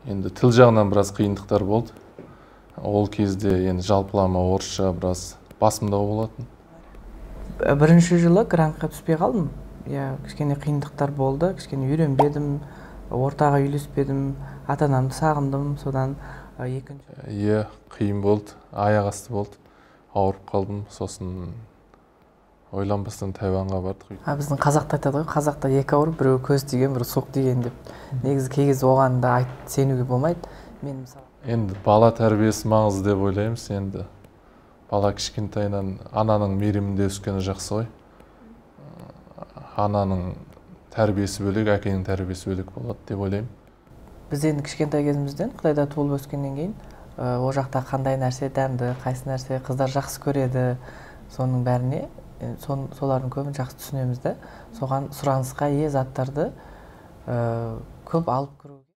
Енді тіл жағынан біраз қиындықтар болды. Ол кезде енді жалпылама орысша біраз басымдау болатын. Бірінші жылы грантқа түспей қалдым. Иә, кішкене қиындықтар болды, кішкене үйренбедім, ортаға үйлеспедім, ата-анамды сағындым, содан екінші. Иә, қиын болды, аяқ асты болды. Ауырып қалдым, сосын ойланбастан Тайваньға бардық. Біздің қазақта айтады ғой, қазақта екі ауыр, біреуі көз тиген, біреуі суық тиген деп. Негізі кей кезде оған да сенуге болмайды. Мен мысалы енді бала тәрбиесі маңызды деп ойлаймыз. Енді бала кішкентайынан ананың мейірімінде өскені жақсы ғой. Ананың тәрбиесі бөлек, әкенің тәрбиесі бөлек болады деп ойлаймын. Біз енді кішкентай кезімізден Қытайда туылып өскеннен кейін ол жақта қандай нәрсе дәмді, қайсы нәрсе қыздар жақсы көреді, соның бәріне солардың көбін жақсы түсінеміз да. Соған сұранысқа ие заттарды көп алып кіру.